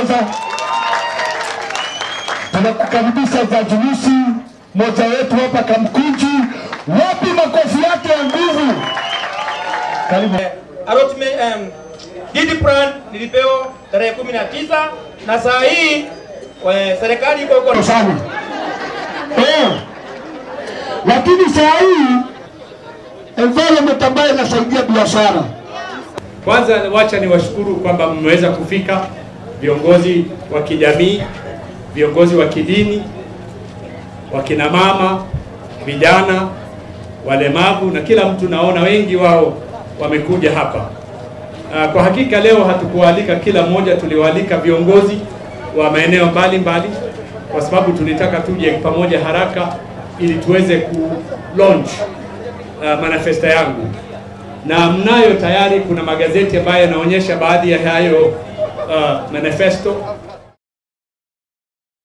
kwanza. Tunakukaribisha Jaji Lucy, mmoja wetu hapa Kamkunji. Wapi makofi yake ya nguvu? Karibu. Allotment DD plan nilipewa tarehe 19 na saa hii serikali iko huko sana. Lakini saa hii environment ambayo inasaidia biashara. Kwanza wacha niwashukuru kwamba mmeweza kufika, viongozi wa kijamii, viongozi wa kidini, wakina mama, vijana, walemavu na kila mtu, naona wengi wao wamekuja hapa. Kwa hakika leo hatukualika kila mmoja, tuliwaalika viongozi wa maeneo mbalimbali kwa sababu tulitaka tuje pamoja haraka ili tuweze ku launch manifesto yangu. Na mnayo tayari, kuna magazeti ambayo yanaonyesha baadhi ya hayo manifesto.